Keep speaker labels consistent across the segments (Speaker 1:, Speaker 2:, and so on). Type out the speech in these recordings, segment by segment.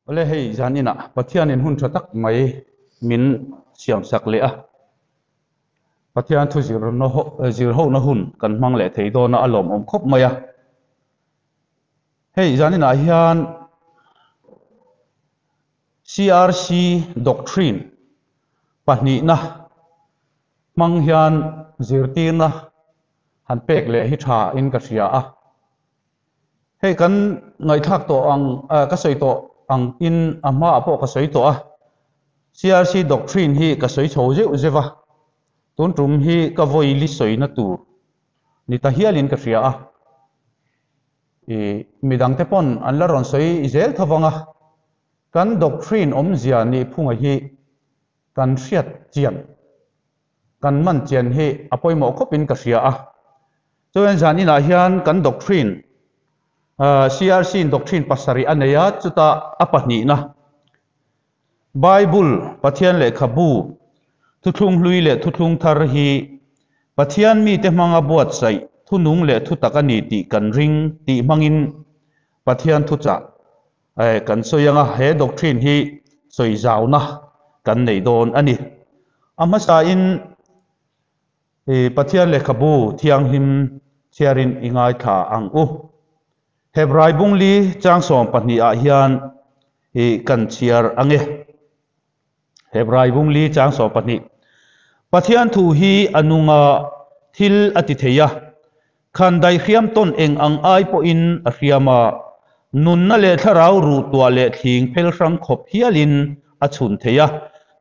Speaker 1: Awle hei zaninah Pathianin hun tha tak mai min siamsak leh a, Pathian thu zir hona hun kan hmang leh thei dawn a, a lawmawm khawp mai a. Hei zaninah hian CRC Doctrine pahnihna hmang hian zirtirna han pek leh hi tha in ka hria a. Hei kan ngaihthlak tawh ang ka sawi tawh ang in a hmaah pawh ka sawi tawh a, CRC Doctrine hi ka sawi chho zeuh zeuh a, tun tum hi ka vawi li sawina tur ni ta hialin ka hria a, ih midangte pawn an la rawn sawi zel tho vang a, kan Doctrine awmzia nih phunga hi kan hriat chian. Kan man chian hi a pawimawh khawpin ka hria a. Chuan zan inah hian kan doctrine, CRC in doctrine pasarih a nei a, chutah a pahnihna, Bible, Pathian lehkhabu, thuthlung hlui leh thuthlung thar hi Pathian mite hmanga buatsaih thunung leh thutak a ni tih kan ring tih hmangin Pathian thuchah Kan sawi anga he doctrine hi sawi zauna kan nei dawn a ni. A hmasain Pathian lehkhabu thianghlim chhiarin i ngaithla ang u. Hebrai bungli chang 12 ah hian kan chhiar ang e. Hebrai bungli chang 12. Pathian thu hi a nunga thil a ti thei a, Khan daihriam tawn eng ang ai pawhin a hriam a, nunna leh thlarau ruh tuah leh thling phel hrang khawp hialin a chhun thei a,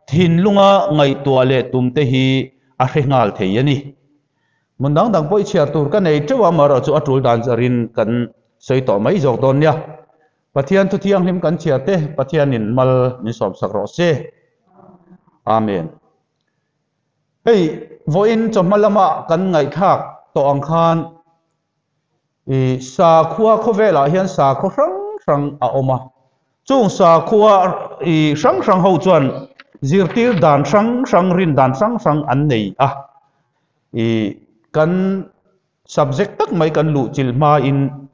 Speaker 1: thinlunga ngaihtuah leh tum te hi a hre nghal thei a ni. Hmun dang dang pawh i chhiar tur ka nei teuh a, amaherawhchu a tul dan zarin kan sawi tawh mai zawk dawn nia. Pathian thu thianghlim kan chhiar te Pathianin mal min sawmsak rawh se. Amen. Hei vawiin chawhma lama kan ngaihthlak tawh ang khan i sakhua khawvelah hian sakhaw hrang hrang a awm a, chung sakhua i hrang hrang ho chuan zirtir dan hrang hrang rin dan hrang hrang an nei a, i kan subject tak mai kan luh chilh hmain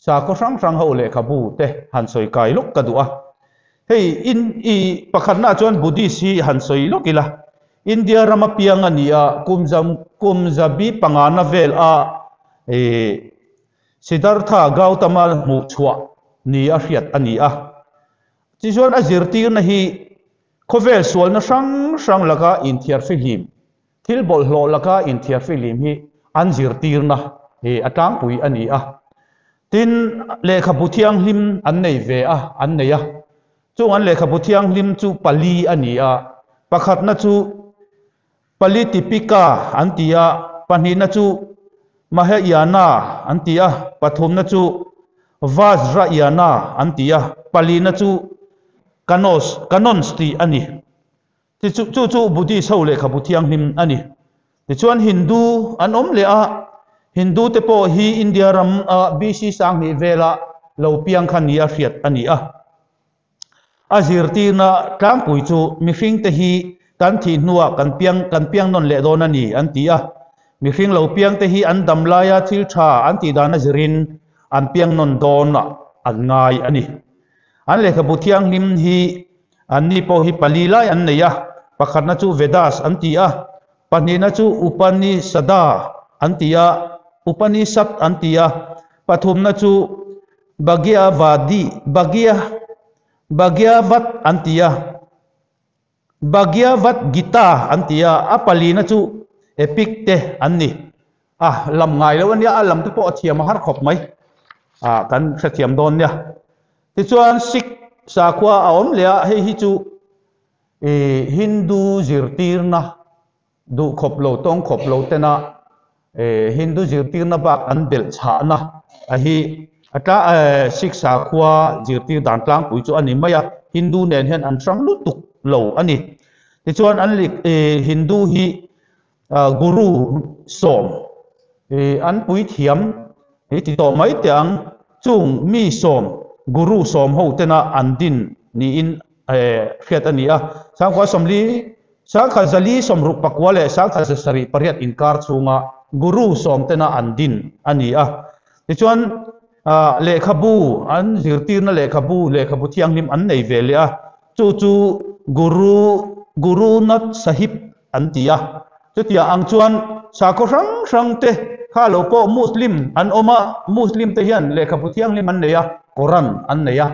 Speaker 1: sakhaw hrang hrang ho lehkhabu te han sawi kai lawk ka duh a. Hei in i pakhatnaah chuan Buddhist hi han sawi lawk ila, India rama piang a ni a, kum za kum zabi pangana vel a i Siddhartha Gautama hmuh chhuah ni a hriat a ni a. Tichuan a zirtirna hi khawvel sualna hrang hrang laka inthiarfihlim Thil bawlhhlawh laka inthiarfihlim hi an zirtirna hi a tlangpui a ni a. Tin, lehkhabu thianghlim an nei ve a, an nei a. Chung an lehkhabu thianghlim chu pali a ni a. Pakhatna chu Palitipika an ti a, pahnihna chu Mahayana an ti a, pathumna chu Vajrayana an ti a, palina chu Kanos, Kanons tih a ni. Ti chu chu chu Buddhist ho lehkhabu thianghlim a ni. Tichuan Hindu an awm leh a, Hindu te pawh hi India ram a BC 2000 vela lo piang kha nia hriat a ni a. A zirtirna tlangpui chu mihring te hi kan thih hnuah kan piang kan piang nawn leh dawn a ni an ti a. Mihring lo piang te hi an dam laia thil tha an tih dan a zirin an piang nawn dawn ah an ngai a ni. An lehkhabu thianghlim hi Anni pawh hi pali lai an nei a, pakhatna chu Vedas an ti a, pahnihna chu Upanisada an ti a, Upanisad an ti a, pathumna chu Bhagyavadi, Bhagya, Bhagyavat an ti a, Bhagyavat Gita an ti a, a palina chu Epic te an ni. A lam ngai lo a nia, a lam te pawh a thiam a har khawp mai. A kan hrethiam dawn nia. Tichuan Sikh sakhua a awm leh a, hei hi chu ih Hindu zirtirna duh khawp lo tawng khawp lo tena ih Hindu zirtirna bak an belh chhahna a hi a tla Sikh sakhua zirtir dan tlangpui chu a ni mai a, Hindu nen hian an hrang lutuk lo a ni. Tichuan an ih Hindu hi Guru sawm an puithiam hi ti tawh mai teh ang, chung mi sawm Guru sawm ho tena an din niin hriat a ni a. Sangkua sawmli, sangkhat zali sawmruk pakua leh sangkhat zasarih pariat inkar chhunga Guru sawm tena an din a ni a. Tichuan. Lehkhabu an zirtirna lehkhabu, lehkhabu thianghlim an nei ve leh a, chu chu Guru Guru Nath Sahib an ti a. Chutiang ang chuan sakhaw hrang hrang te kha lo pawh Muslim an awm a, Muslim te hian lehkhabu thianghlim an nei a, Quran an nei a.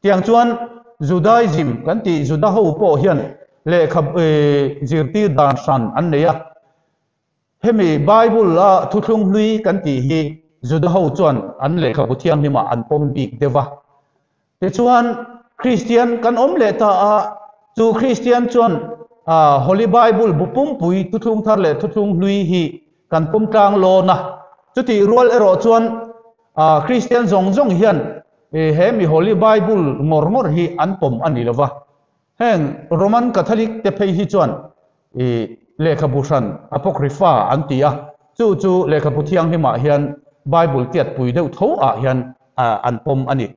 Speaker 1: Tiang chuan Judaism kan tih Juda ho pawh hian lehkha zirtir dan hran an nei a. Hemi Bible a thuthlung hlui kan tih hi Juda ho chuan an lehkhabu thianghlimah an pawm bik deuh va. Tichuan Kristian kan awm leh ta a, chu Kristian chuan Holy Bible bu pumpui thuthlung thar leh thuthlung hlui hi kan pawm tlang lawn a. Chutih rual erawh chuan Kristian zawng zawng hian he mi Holy Bible ngawr ngawr hi an pawm a ni lo va. Heng Roman Catholic te phei hi chuan i lehkhabu hran Apocrypha an ti a, chu chu lehkhabu thianghlimah hian Bible tiatpui deuh tho ah hian an pawm a ni.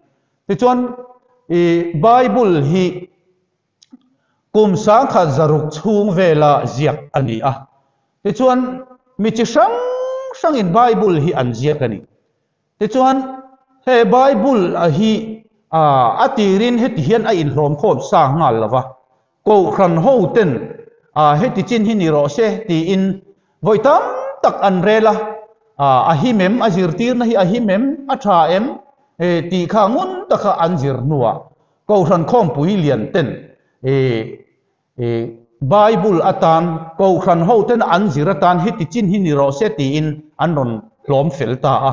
Speaker 1: Tichuan i Bible hi kum sangkhat zaruk chhung vela ziak a ni a, tichuan mi chi hrang hrangin Bible hi an ziak a ni. Tichuan, he Bible a hi a tirin heti hian a inhlawm khawm sa nghal lo va, Kohhran hoten heti chin hi ni rawh se tiin vawi tam tak an rel a, a him em, a zirtirna hi a him em, a tha em tih kha ngun taka an zir hnuah Kohhran khawmpui lian ten Bible atan Kohhran hoten an zir atan heti chin hi ni rawh se tiin an rawn hlawm fel ta a.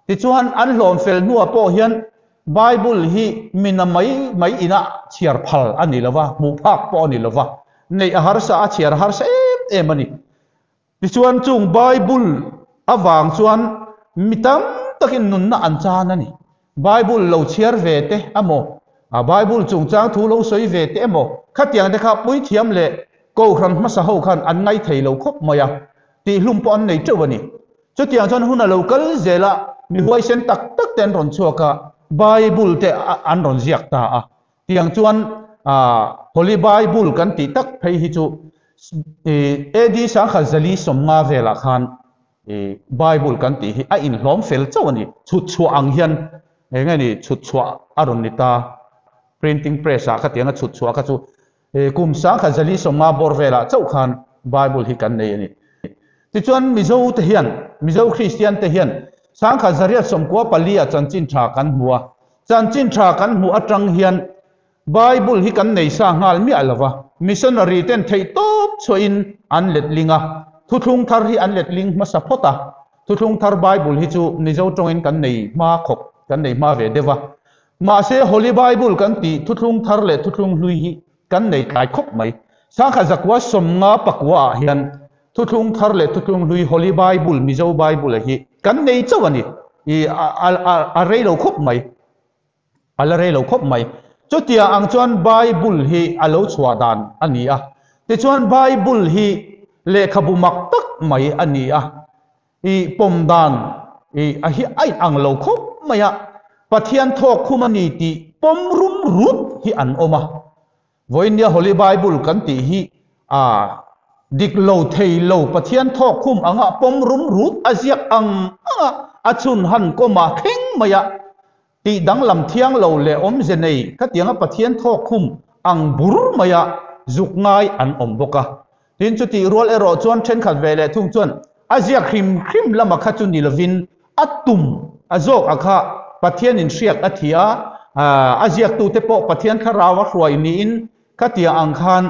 Speaker 1: Tichuan an hlawm fel hnuah pawh hian Bible hi mina mai mai ina chhiar phal a ni lo va, hmuh phak pawh a ni lo va, neih a harsa a, chhiar a harsa em em a ni. Tichuan chung Bible avang chuan mi tam takin nunna an chan a ni. Bible lo chhiar ve te emaw, a Bible chungchang thu lo sawi ve te emaw, khatiang te kha puithiam leh kohhran hmasa ho khan an ngai thei lo khawp mai a, tihhlum pawh an nei teuh a ni. Chutiang chuan hun a lo kal zel a, mi huaisen tak tak te an rawn chhuak a, Bible te an rawn ziak ta a. Tiang chuan Holy Bible kan tih tak phei hi chu AD 1050 velah khan Bible kan tih hi a inhlawm fel chauh a ni. Chhut chhuah ang hian eng nge ni chhut chhuah a rawn ni ta. Printing press ah khatianga chhut chhuah kha chu kum 1050 bawr velah chauh khan Bible hi kan nei a ni. Tichuan Mizo te hian, Mizo Kristian te hian 1894 ah chanchin tha kan hmu a. Chanchin tha kan hmuh atang hian Bible hi kan nei sa nghal miah lo va, missionary ten theih tawp chhuahin an letling a, thuthlung thar hi an letling hmasa phawt a, thuthlung thar Bible hi chu Mizo tawngin kan nei hma khawp, kan nei hma ve deuh a. Mahse Holy Bible kan tih thuthlung thar leh thuthlung hlui hi kan nei tlai khawp mai. 1959 ah hian Thuthlung thar leh thuthlung hlui Holy Bible, Mizo Bible hi kan nei chauh a ni. I a rei lo khawp mai. A la rei lo khawp mai. Chutia ang chuan Bible hi a lo chhuah dan a ni a. Tichuan Bible hi lehkhabu mak tak mai a ni a. I pawm dan i a hi a inang lo khawp mai a. Pathian thawk khum a ni tih pawm rum rut hi an awm a. Vawinia Holy Bible kan tih hi a dik lo thei lo, Pathian thawk khum anga pawm rum rut a ziak ang anga a chhun han kawm a thleng mai a, tih danglam thiang lo leh awmze nei khatianga Pathian thawk khum ang bur mai a zuk ngai an awm bawk a. Tin, chutih rual erawh chuan thenkhat ve leh thung chuan a ziak hrim hrim lama kha chu ni lovin a tum a zawk a kha Pathianin hriat a thi a, a ziaktute pawh Pathian thlarau a hruai niin khatia ang khan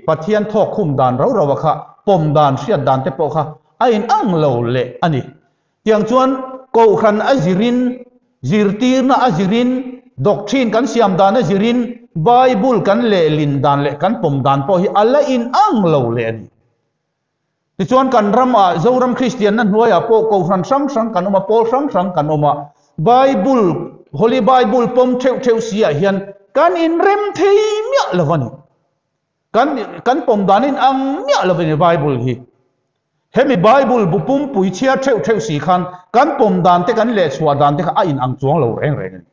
Speaker 1: Pathian thawk khum dan rau rau a kha pawm dan hriat dan te pawh kha a inang lo leh a ni. Tiang chuan Kohhran a zirin, zirtirna a zirin, doctrine kan siam dan a zirin Bible kan lehlin dan leh kan pawm dan pawh hi a la inang lo leh a ni. Tichuan kan ramah Zoram Kristianna hnuaiah pawh Kohhran hrang hrang kan awm a, pawl hrang hrang kan awm a, Bible, Holy Bible pawm theuh theuh si ah hian kan inrem thei miah lo a ni. Kan kan pawm dan in ang miah lo a ni Bible hi. Hemi Bible bu pumpui chhiar theuh theuh si khan kan pawm dan te kan lehchhuah dan te kha a inang chuang lo reng reng a ni.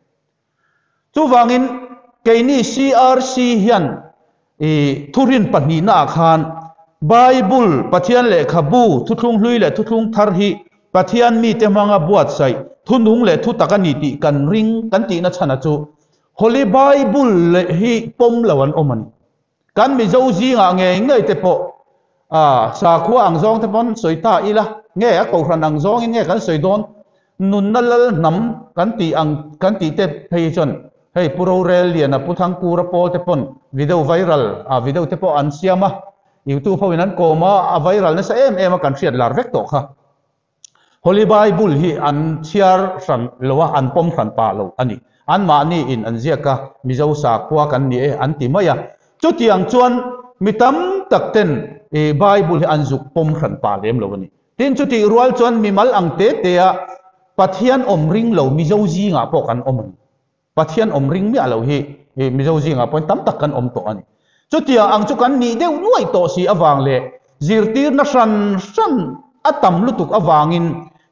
Speaker 1: Chuvangin keini CRC hian i thurin pahnihnaah khan Bible, Pathian lehkhabu, thuthlung hlui leh thuthlung thar hi Pathian mite hmanga buatsaih. Thu nung leh thu tak a ni tih kan ring kan tihna chhana chu Holy Bible leh hi pawm lo an awm a ni. Kan Mizo zingah ngei ngei te pawh a sakhua ang zawng te pawn sawi ta ila nge a kohhran ang zawngin nge kan sawi dawn nunna lal hnam kan tih ang kan tih te phei hi chuan hei Pu Rorel Liana Pu Thangkura pawl te pawn video viral a video te pawh an siam a YouTube ho in an kawm a a viral nasa em em a kan hriat lar vek tawh kha. Holy Bible hi an chhiar hran lo a, an pawm hran pah lo a ni. Anmahni in an ziak a, Mizo sakhua kan ni e an ti mai a. Chutiang chuan mi tam tak ten i Bible hi an zuk pawm hran pah lem lo a ni. Tin, chutih rual chuan mimal ang te te a Pathian awm ring lo Mizo zingah pawh kan awm a ni. Pathian awm ring miah lo hi Mizo zingah pawhin tam tak kan awm tawh a ni. Chutiang ang chu kan nih deuh nuaih tawh si avang leh zirtirna hran hran a tam lutuk avangin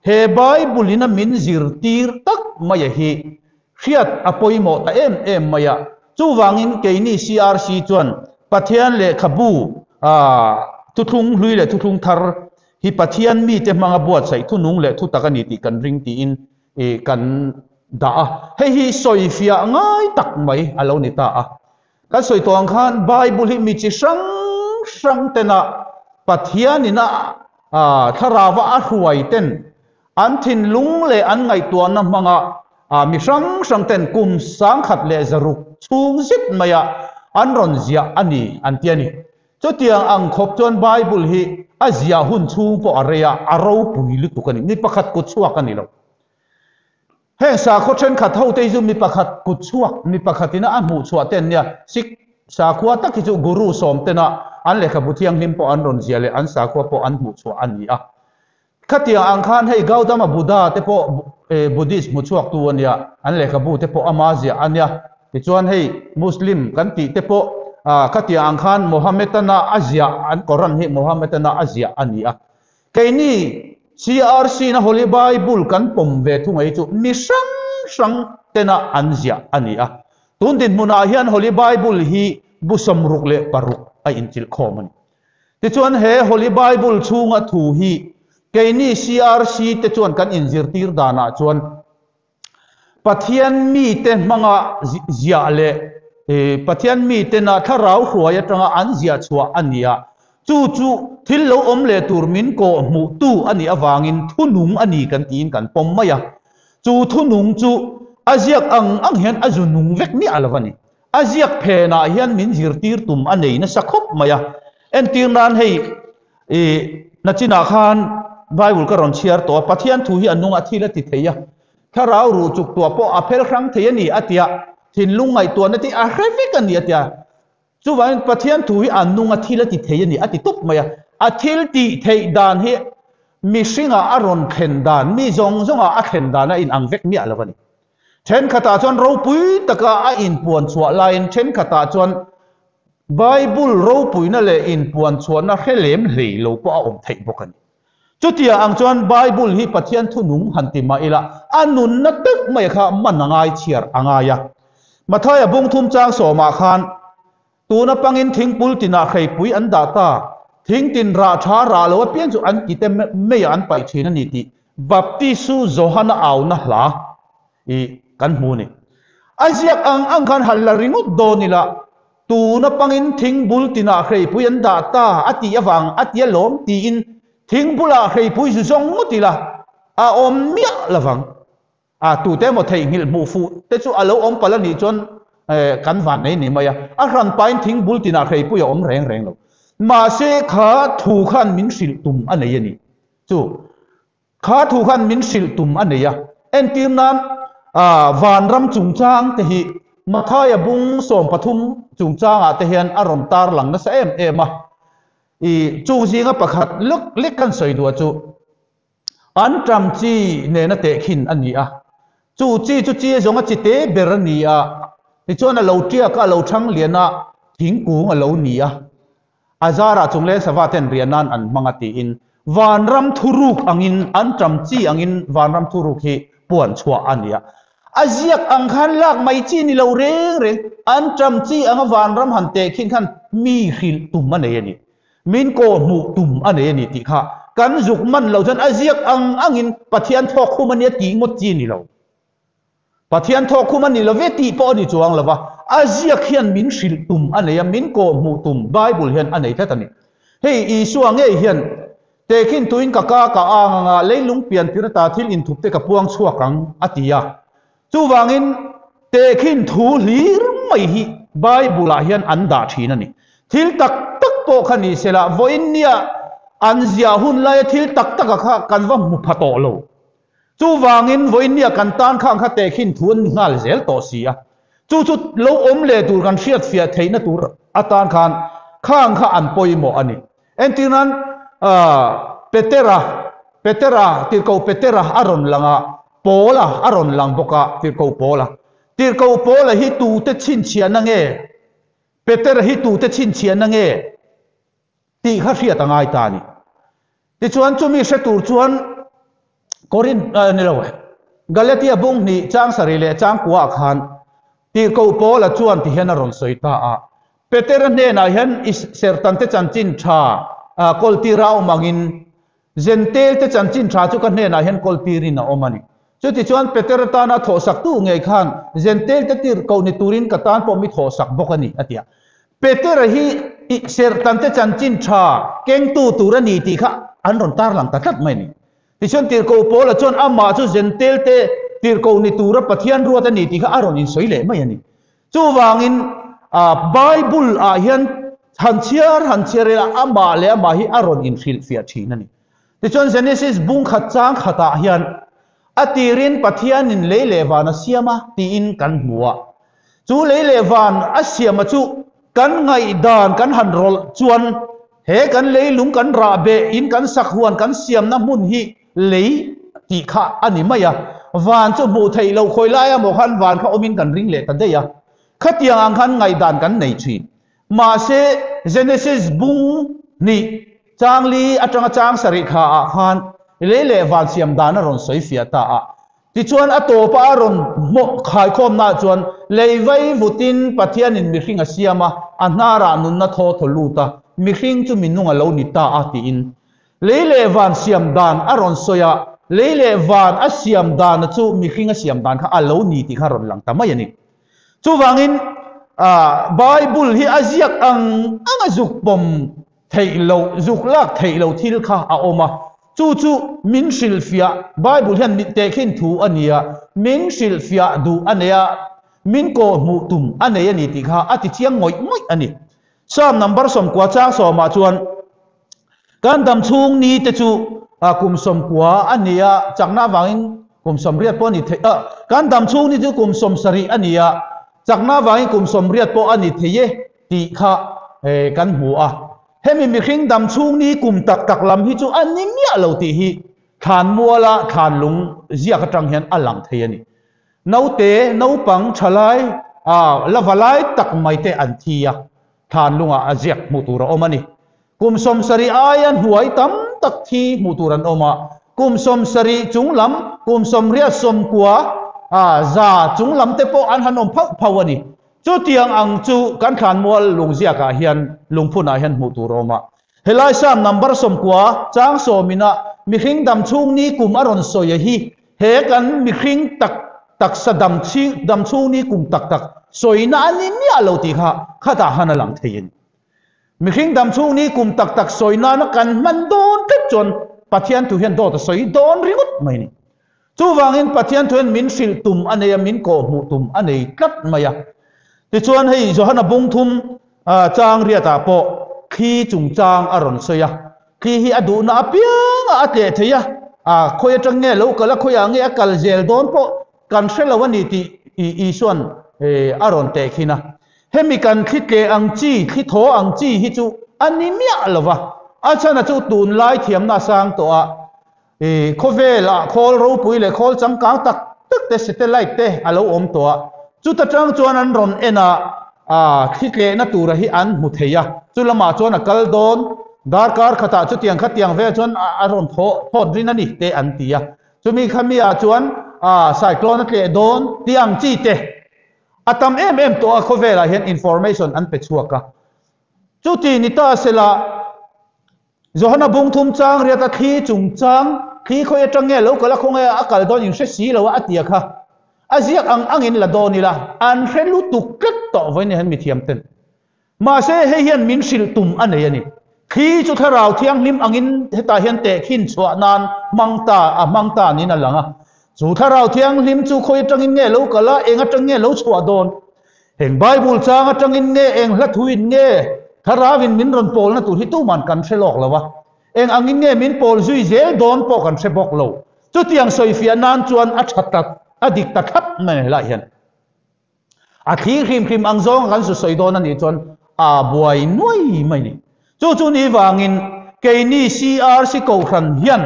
Speaker 1: he Bible in a min zirtir tak maia hi hriat a pawimawh ta em em mai a. Chuvangin keini CRC chuan Pathian lehkhabu thuthlung hlui leh thuthlung thar hi Pathian mite hmanga buatsaih thunung leh thutak a ni tih kan ring tiin i kan dah a, hei hi sawifiah ngai tak mai a lo ni ta a. Kan sawi tawh ang khan Bible hi mi chi hrang hrang tena Pathianin a thlarauva a hruai ten an thinlung leh an ngaihtuahna hmanga mi hrang hrang ten kum 1100 chhung zet maia an rawn ziah a ni an ti a ni. Chutiang ang khawp chuan Bible hi a ziah hun chhung pawh a rei a, a ropui lutuk a ni. Mi pakhat kut chhuak a ni lo. Heng sakhaw thenkhat hote hi chu mi pakhat kut chhuak, mi pakhatina a hmuh chhuah te an nia. Sikh sakhua tak hi chu Guru sawm tena an lehkhabu thianghlim pawh an rawn ziah leh an sakhua pawh an hmuh chhuah a ni a. Khatiang ang khan hei Gautama Buddha te pawh Buddhist hmu chhuak tu a nia, an lehkhabu te pawh ama ziah a nia. Tichuan hei Muslim kan tih te pawh khatiang ang khan Mohammedan-a a ziah, an Koran hi Mohammedan-a a ziah a ni a. Keini CRC na Holy Bible kan pawm ve thung ei chu mi hrang hrang tena an ziah a ni a. Tun dinhmunah hian Holy Bible hi bu 66 a inchilh khawm a ni. Tichuan he Holy Bible chhunga thu hi keini CRC te chuan kan inzirtir danah chuan Pathian mite hmanga ziah leh Pathian mitena thlarau hruai atanga an ziah chhuah a ni a, chu chu thil lo awm leh tur min kawh hmuhtu a nih avangin thunung a ni kan tiin kan pawm mai a. Chu thunung chu a ziak ang ang hian a zu nung vek miah lo a ni. A ziak phenah hian min zirtir tum a nei nasa khawp mai a. Entir nan hei i nachinah khan Bible ka rawn chhiar tawh a, Pathian thu hi a nung a thil a ti thei a, thlarau ruh chuk tuah pawh a phel hrang thei a ni a tia, thinlung ngaihtuahna te a hre vek a ni a tia. Chuvangin Pathian thu hi a nung a thil a ti thei a ni a ti tawp mai a. A thil tih theih dan hi mihringah a rawn thlen dan, mi zawng zawngah a thlen dan a inang vek miah lo a ni. Thenkhatah chuan ropui taka a inpuan chhuah laiin thenkhatah chuan Bible ropuina leh inpuan chhuahna hre lem hlei lo pawh a awm theih bawk a ni. Chutiang ang chuan Bible hi Pathian thunung han ti mah ila a nunna tak mai kha man a ngai chhiar a ngai a. Mathaia bung thum chang sawmah khan Tuna pangin thingpul tinah hreipui an dah ta, thing tin rah tha rah lo apiang chu an kite meiah an paih thin a ni tih Baptistu Johana auna hla i kan hmu a ni. A ziak ang ang khan han la ringawt dawn ila, tuna pangin thingbul tinah hreipui an dah ta a tih avang a tia lawm tiin thingbulah hreipui zu zawng ngawt ila a awm miah lovang. A tute emaw theihnghilh hmuh fuh te chu a lo awm palh a nih chuan kan van nei ni mai a, a hran pain thing bul tinah hreipui a awm reng reng lo. Mahse kha thu khan min hrilh tum a nei a ni. Chu kha thu khan min hrilh tum a nei a. Entir nan vanram chungchang te hi Mathaia bung 13 chungchangah te hian a rawn tarlang nasa em em a. I chung zinga pakhat lek lek kan sawi duah chu An ṭam chi nena tehkhin a ni a, chu chi chu chi zawnga chi te ber a ni a, tichuan a lo ṭiak a, a lo ṭhang lian a, thingkung a lo ni a, a zarah chungleng sava ten riah nan an hmang a tiin vanram thuruk angin an ṭam chi angin vanram thuruk hi puan chhuah a ni a. A ziak ang khan lak mai chi ni lo reng reng, an ṭam chi anga vanram han tehkhin khan mi hrilh tum a nei a ni. Min kawh hmuh tum a nei a ni tih kha Kan zuk man lo chuan a ziak ang angin Pathian thawk khum a nia tih ngawt chi a ni lo. Pathian thawk khum a ni lo ve tih pawh a ni chuang lo va, a ziak hian min hrilh tum a nei a, min kawhhmuh tum Bible hian a nei tlat a ni. Hei Isua ngei hian Tehkhin tuin ka ka ka ang anga leilung pian tir ata thil inthup te ka puang chhuak ang a ti a. Chuvangin tehkhin thu hlir mai hi Bible ah hian an dah thin a ni. Thil tak tak pawh kha ni sela vawiin nia an ziah hun laia thil tak taka kha kan va hmu pha tawh lo. Chuvangin vawiin nia kan tan khang kha tehkhin thu an ni nghal zel tawh si a. Chu chu lo awm leh tur kan hriatfiah theihna tur atan khan khang kha an pawimawh a ni. Entir nan Petera, Petera, Tirhkoh Petera a rawn lang a, Paula a rawn lang bawk a, Tirhkoh Paula. Tirhkoh Paula hi tute chhinchhiahna nge? Petera hi tute chhinchhiahna nge? Tih kha hriat a ngai ta a ni. Tichuan chumi hre tur chuan Korin, ni lo, Galatia bung hnih chang sarih leh chang kuaah khan Tirhkoh Paula chuan ti hian a rawn sawi ta a, Petera hnenah hian i sertante chanchin tha kawltir a awm angin Zentelte chanchin tha chu ka hnenah hian kawltirin a awm a ni. Chutichuan Petera tana thawhsaktu ngei khan Zentelte tirhkoh ni turin ka tan pawh mi thawhsak bawk a ni, a ti a. Petera hi i sertante chanchin tha kengtu tur a ni tih kha an rawn tarlang ta tlat mai a ni. Tichuan Tirhkoh Paula chuan amah chu Zentelte tirhkoh ni tura Pathian ruat a ni tih kha a rawn insawi leh mai a ni. Chuvangin Bible ah hian han chhiar han chhiar ila amah leh amah hi a rawn inhrilhfiah thin a ni. Tichuan Genesis bung khat chang khatah hian a tirin Pathianin lei leh van a siam a tiin kan hmu a. Chu lei leh van a siam a chu kan ngaihdan kan han rawlh chuan he kan leilung kan rah beh in kan sakhuan kan siamna hmun hi lei tih kha a ni mai a. Van chu hmuh theih loh khawi lai emaw khan van kha awmin kan ring leh ta daih a. Khatiang ang khan ngaihdan kan nei thin. Mahse Genesis bung hnih changli atanga chang sarih thla ah khan lei leh van siam dan a rawn sawi fiah ta a. Tichuan a tawpa a rawn hmawh khaikhawmnaah chuan lei vai vutin Pathianin mihring a siam a, a hnarah nunna thaw thaw lut a, mihring chu minung a lo ni ta a tiin lei leh van siam dan a rawn sawi a, lei leh van a siam dana chu mihring a siam dan kha a lo ni tih kha a rawn lang ta mai a ni. Chuvangin Bible hi a ziak ang ang a zuk pawm theih loh, zuk lak theih loh thil kha a awm a. Chu chu min hrilhfiah, Bible hian mit tehkhin thu a ni a, min hrilhfiah duh a nei a, min kawhhmuh tum a nei a ni tih kha a ti chiang ngawih ngawih a ni. Psalm number 90 chang sawmah chuan, Kan dam chhung ni te chu kum 90 a ni a, chakna avangin kum 80 pawh a ni thei a, kan dam chhung ni chu kum 70 a ni a, chakna avangin kum 80 pawh a ni thei e tih kha kan hmu a. Hemi mihring dam chhung ni kum tak tak lam hi chu a ni miah lo tih hi thlanmuala thlanlung ziak atang hian a lang thei a ni. Naute, naupang, thalai, la va lai tak mai te an thi a, thlanlungah a ziak hmuh tur a awm a ni. Kum 70 aia hnuai tam tak thi hmuh tur an awm a, kum 70 chung lam, kum 80 90, 100 chung lam te pawh an han awm phauh phauh a ni. Chutiang ang chu kan thlanmual lungziakah hian lungphunah hian hmuh tur a awm a. Helai Psalm number 90 chang sawmina mihring dam chhung ni kum a rawn sawi a hi he kan mihring tak taksa dam chhing dam chhung ni kum tak tak sawina a ni miah lo tih kha khatah han a lang thei a ni. Mihring dam chhung ni kum tak tak sawi nana kan hman dawn tlat chuan Pathian thu hian dawt a sawi dawn ringawt mai a ni. Chuvangin Pathian thuin min hrilh tum a nei a, min kawhhmuh tum a nei tlat mai a. Tichuan hei Johana bung thum chang riatah pawh thli chungchang a rawn sawi a. Thli hi a duhna apianga a tleh thei a, khawi atang nge lo kal a, khawiah nge a kal zel dawn pawh kan hre lo a ni tih Isuan a rawn tehkhin a. Hemi kan thli tleh ang chi, thli thaw ang chi hi chu a ni miah lo va, a chhan a chu tunlai thiamna a sang tawh a, I khawvelah khawl ropui leh khawl changkang tak tak te satellite te a lo awm tawh a, chuta tang chuan an rawn en a, thli tlehna tura hi an hmu thei a, chu lamah chuan a kal dawn, darkar khatah chutiang khatiang vel chuan a rawn thawt rin a ni te an ti a, chumi khami ah chuan cyclone a tleh dawn tih ang chi te a tam em em tawh a, khawvelah hian information an pe chhuak a, chuti ni ta sela. Johana bung thum chang riat a thli chungchang, thli khawi atang nge lo kal a khawnge a kal dawn in hre si lo a a tia kha. A ziak ang angin la dawn ila, an hre lutuk tlat tawh vawiin hian mithiam ten. Mahse hei hian min hrilh tum a nei a ni. Thli chu thlarau thianghlim angin hetah hian tehkhin chhuah nan hmang ta a hmang ta niin a lang a. Chu thlarau thianghlim chu khawi atangin nge lo kal a, eng atang nge lo chhuah dawn? Eng Bible chang atangin nge, eng hla thuin nge Thlarauin min rawn pawlna tur hi tuman kan hre lawk lo a, eng angin nge min pawl zui zel dawn pawh kan hre bawk lo. Chutiang sawifiah nan chuan a tha ta, a dik ta thlap mai helaiah hian. A thli hrim hrim ang zawnga kan zu sawi dawn a nih chuan a buai nuai mai ni. Chu chu ni vangin keini CRC Kohhran hian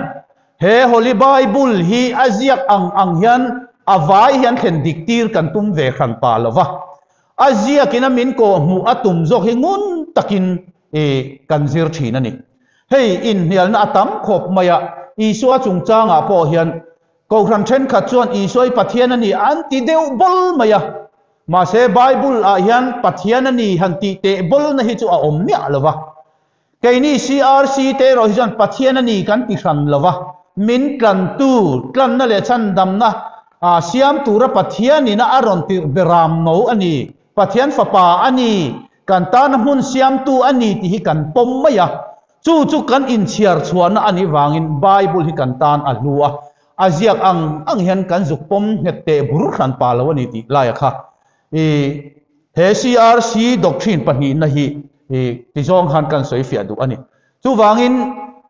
Speaker 1: he Holy Bible hi a ziak ang ang hian a vai hian thlen dik tir kan tum ve hran pa lo va. A ziakin a min kawhhmuh a tum zawk hi ngun takin i kan zir thin a ni. Hei inhnialna a tam khawp mai a, Isua chungchangah pawh hian Kohhran thenkhat chuan Isua hi Pathian a ni an ti deuh bawl mai a. Mahse Bible ah hian Pathian a ni han tih teh bawlna hi chu a awm miah lo va. Keini CRC te erawh hi chuan Pathian a ni kan ti hran lo va. Min tlantu, tlanna leh chhandamna siam tura Pathian ina a rawn tirh beram no a ni, Pathian fapa a ni, kan tana hmun siamtu a ni tih hi kan pawm mai a. Chu chu kan inchhiar chhuahna a nih vangin Bible hi kan tan a hlu a, a ziak ang ang hian kan zuk pawm nghet teh bur hran pa lo a ni tih laia kha i he CRC doctrine pahnihna hi i tizawng khan kan sawi fiah duh a ni. Chuvangin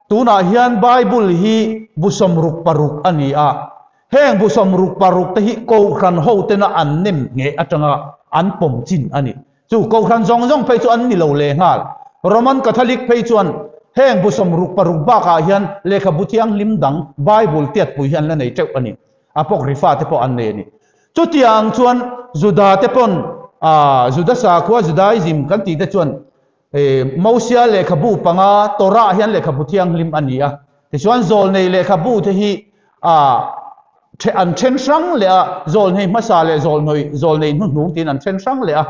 Speaker 1: tunah hian Bible hi bu 66 a ni a, heng bu 66 te hi Kohhran hotena an nem ngheh atanga an pawm chin a ni. Chu Kohhran zawng zawng phei chu an ni lo leh nghal. Roman Catholic phei chuan heng bu 66 bakah hian lehkhabu thianghlim dang Bible tiatpui hi an la nei teuh a ni. Apocrypha te pawh an nei a ni. Chutiang chuan Juda te pawn Juda sakhua Judaism kan tih te chuan Mosia lehkhabu panga Torah hian lehkhabu thianghlim a ni a. Tichuan zawlnei lehkhabu te hi an then hrang leh a, zawlnei hmasa leh zawlnei zawlnei hnuhnung tiin an then hrang leh a.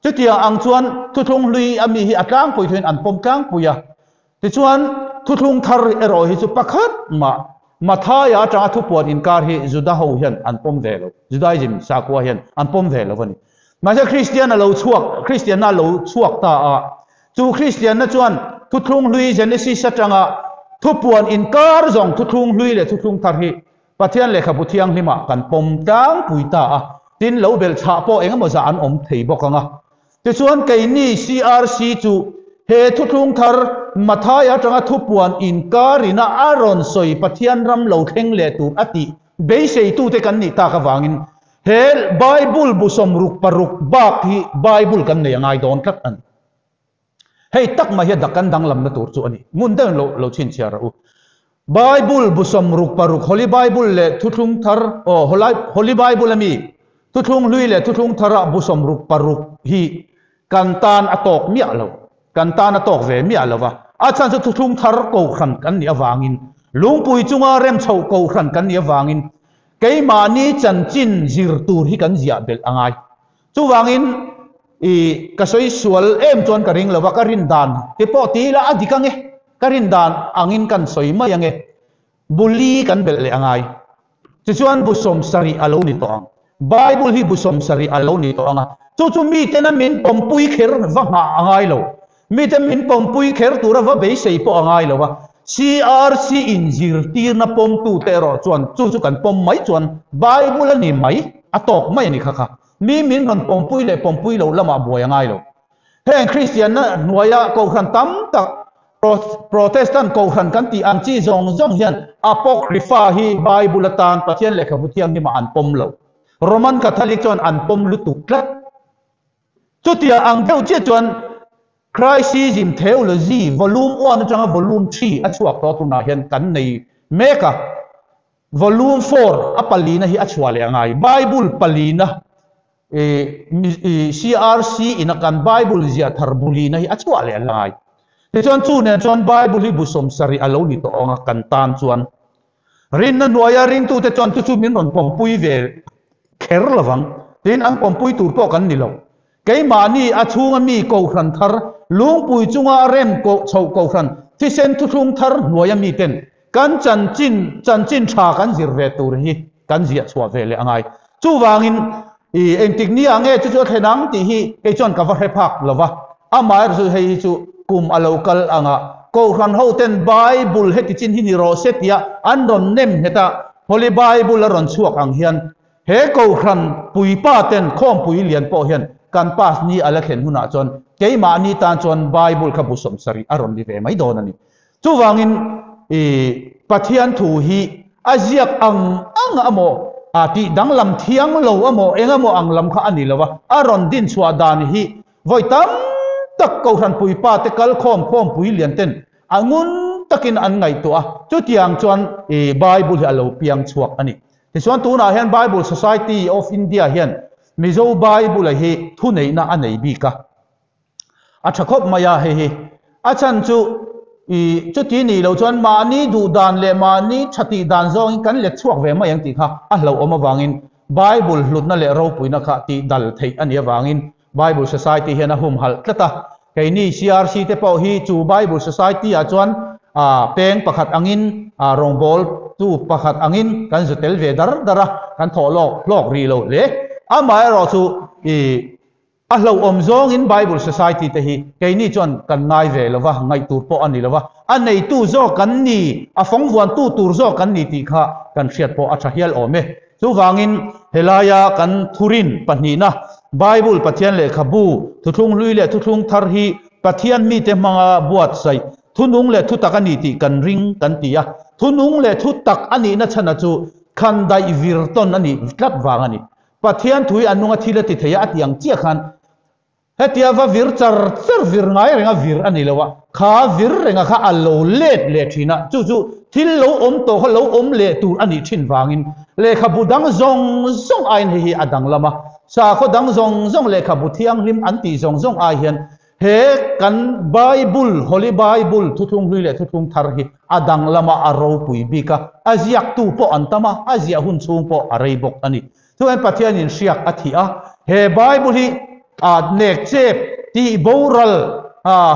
Speaker 1: Chutiang ang chuan thuthlung hlui a mi hi a tlangpui thuin an pawm tlangpui a. Tichuan thuthlung thar erawh hi chu pakhat mah Mathaia atanga thupuan inkar hi Juda ho hian an pawm ve lo, Judaism sakhua hian an pawm ve lo a ni. Mahse Kristian a lo chhuak, Kristianna a lo chhuak ta a, chu Kristianna chuan thuthlung hlui Genesis atanga thupuan inkar zawng thuthlung hlui leh thuthlung thar hi Pathian lehkhabu thianghlimah kan pawm tlangpui ta a, tin lo belhchhah pawh engemaw zah an awm thei bawk ang a. Tichuan keini CRC chu he thuthlung thar Mathaia atanga thupuan inkarina a rawn sawi Pathian ram lo thleng leh tur a tih beiseitute kan nih tak avangin he Bible bu 66 bak hi Bible kan nei a ngai dawn tlat a ni. Hei tak mai hi a dak kan danglamna tur chu a ni. Ngun deuhin lo lo chhinchhiar rawh u. Bible bu 66 Holy Bible leh Thuthlung Thar aw Holy Bible ami Thuthlung Hlui leh Thuthlung Thara bu 66 hi kan tan a tawk miah lo. Kan tan a tawk ve miah lo va. A chhan chu Thuthlung Thar Kohhran kan nih avangin, lungpui chunga rem chhoh Kohhran kan nih avangin keimahni chanchin zir tur hi kan ziah belh a ngai. Chuvangin i ka sawi sual em chuan ka ring lo va, ka rin dan te pawh ti ila a dik ange, ka rin dan angin kan sawi mai ange, bu li kan belh leh angai. Tichuan bu 70 a lo ni tawh ang. Bible hi bu 70 a lo ni tawh ang a, chu chu mitena min pawmpui kher va nghah a ngai lo. Mite min pawmpui kher tura va beisei pawh a ngai lo a, CRC in zirtirna pawmtute erawh chuan chu chu kan pawm mai chuan Bible a ni mai, a tawk mai a ni kha kha. Mi min rawn pawmpui leh pawmpui loh lamah buai a ngai lo. Heng Kristianna hnuaia Kohhran tam tak, Protestant Kohhran kan tih ang chi zawng zawng hian Apocrypha hi Bible atan Pathian Lehkhabu Thianghlimah an pawm lo. Roman Catholic chuan an pawm lutuk tlat. Chutiang ang deuh chiah chuan Christism Theology Volume 1 atanga Volume 3 a chhuak tawh tunah hian kan nei mek a. Volume 4 a palina hi a chhuah leh a ngai. Bible palina CRC ina kan Bible ziah thar bulina hi a chhuah leh a ngai. Tichuan chu nen chuan Bible hi bu 70 a lo ni tawh ang a kan tan chuan. Rinna hnuaia ringtute chuan chu chu min rawn pawmpui ve kher lovang. Tin, an pawmpui tur pawh kan ni lo. Keimahni a chhunga mi Kohhran thar, lungpui chunga rem koh chhoh Kohhran, Thisen thuthlung thar hnuaia miten kan chanchin chanchin tha kan zir ve tur hi kan ziah chhuah ve leh a ngai. Chuvangin i engtik ni ah nge chu chu a thlen ang tih hi kei chuan ka va hre phak lo va. Amaherawhchu chu hei hi chu kum a lo kal ang a, Kohhran hoten Bible heti chin hi ni rawh se tia an rawn nem nghet a, Holy Bible a rawn chhuak ang hian He Kohhran puipa ten khawmpui lian pawh hian kan pass ni a la thlen hunah chuan keimahni tan chuan Bible kha bu 70 a rawn ni ve mai dawn a ni. Chuvangin i Pathian thu hi a ziak ang ang amaw, a tih danglam thiang lo amaw, eng emaw ang lam kha a ni lo va, a rawn din chhuah dan hi vawi tam tak Kohhran puipa te kal khawm khawmpui lian ten a ngun takin an ngaihtuah a, chutiang chuan i Bible hi a lo piang chhuak a ni. Tichuan tunah hian Bible Society of India hian Mizo Bible hi thuneihna a nei bik a, a tha khawp mai a hei hi. A chhan chu i chuti nih loh chuan mahni duh dan leh mahni tha tih dan zawngin kan let chhuak ve mai ang tih kha a hlauhawm avangin Bible hlutna leh ropuina kha tih dal theih a nih avangin Bible Society hian a humhalh tlat a, keini CRC te pawh hi chu Bible Society ah chuan peng pakhat angin rawngbawl tu pakhat angin kan zu tel ve dar dar a, kan thawh lawk hlawk rih lo hle. Amaherawhchu i a hlauhawm zawngin Bible Society te hi keini chuan kan ngai ve lo va, ngaih tur pawh a ni lo va, a neitu zawk kan ni, a fawngvuantu tur zawk kan ni tih kha kan hriat pawh a tha hial awm e. Chuvangin, helaia kan thurin pahnihna, Bible Pathian lehkhabu, thuthlung hlui leh thuthlung thar hi Pathian mite hmanga buatsaih, thunung leh thutak a ni tih kan ring kan ti a. Thunung leh thutak a nihna chhana chu khandaih vir tawn a nih tlat vang a ni. Pathian thui a nunga thil a ti thei a, a ti ang chiah khan Hetia va vir char char vir ngai renga vir a ni lo a, kha vir renga kha a lo let leh thin a, chu chu thil lo awm tawh kha lo awm leh tur a nih thin vangin lehkhabu dang zawng zawng aiin hei hi a danglam a, sakhaw dang zawng zawng lehkhabu thianghlim an tih zawng zawng ai hian he kan Bible, Holy Bible, thuthlung hlui leh thuthlung thar hi a danglam a, a ropui bik a, a ziaktu pawh an tam a, a ziah hun chhung pawh a rei bawk a ni. Chuan Pathianin hriak a thih a, he Bible hi a nek chep tih boral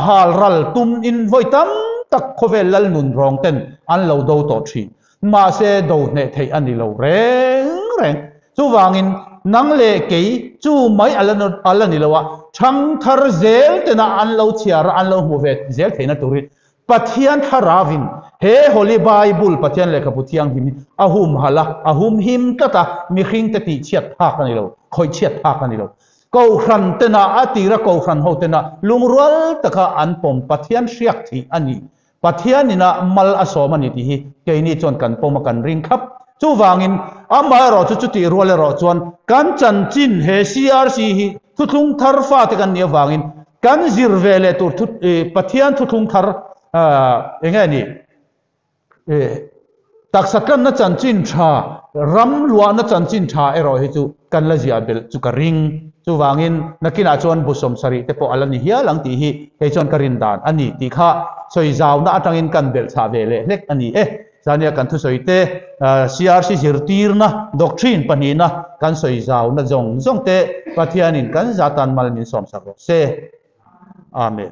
Speaker 1: hal ral tum in vawi tam tak khawvel lal nun rawng ten an lo do tawh thin. Mahse do hneh theih a ni lo reng reng. Chuvangin nang leh kei chu mai a la ni lo a, thangthar zel tena an lo chhiar a, an lo hmu ve zel theihna turin Pathian Thlarauin he Holy Bible, Pathian Lehkhabu Thianghlim hi a humhalh a, a humhim tlat a, mihringte tihchhiat phak a ni lo, khawihchhiat phak a ni lo. Kohhran tena, a tira kohhran ho tena lungrual taka an pawm Pathian hriak thih a ni. Pathianin a mal a sawm a ni tih hi keini chuan kan pawm a, kan ring thlap. Chuvangin, amaherawh chu chutih rual erawh chuan kan chanchin he CRC hi thuthlung thar fate kan nih avangin Kan zir ve leh tur thu Pathian thuthlung thar eng nge ni? Taksa tlanna chanchin tha, ram luahna chanchin tha erawh hi chu kan la ziah belh chu ka ring. Chuvangin nakinah chuan bu 70 te pawh a la ni hial ang tih hi kei chuan ka rin dan a ni tih kha sawi zauna atangin kan belh chhah ve leh hlek a ni e. Zania kan thusawi te, CRC zirtirna, doctrine, pahnihna kan sawi zauna zawng zawng te Pathianin kan zatan mal min sawmsak rawh se. Amen.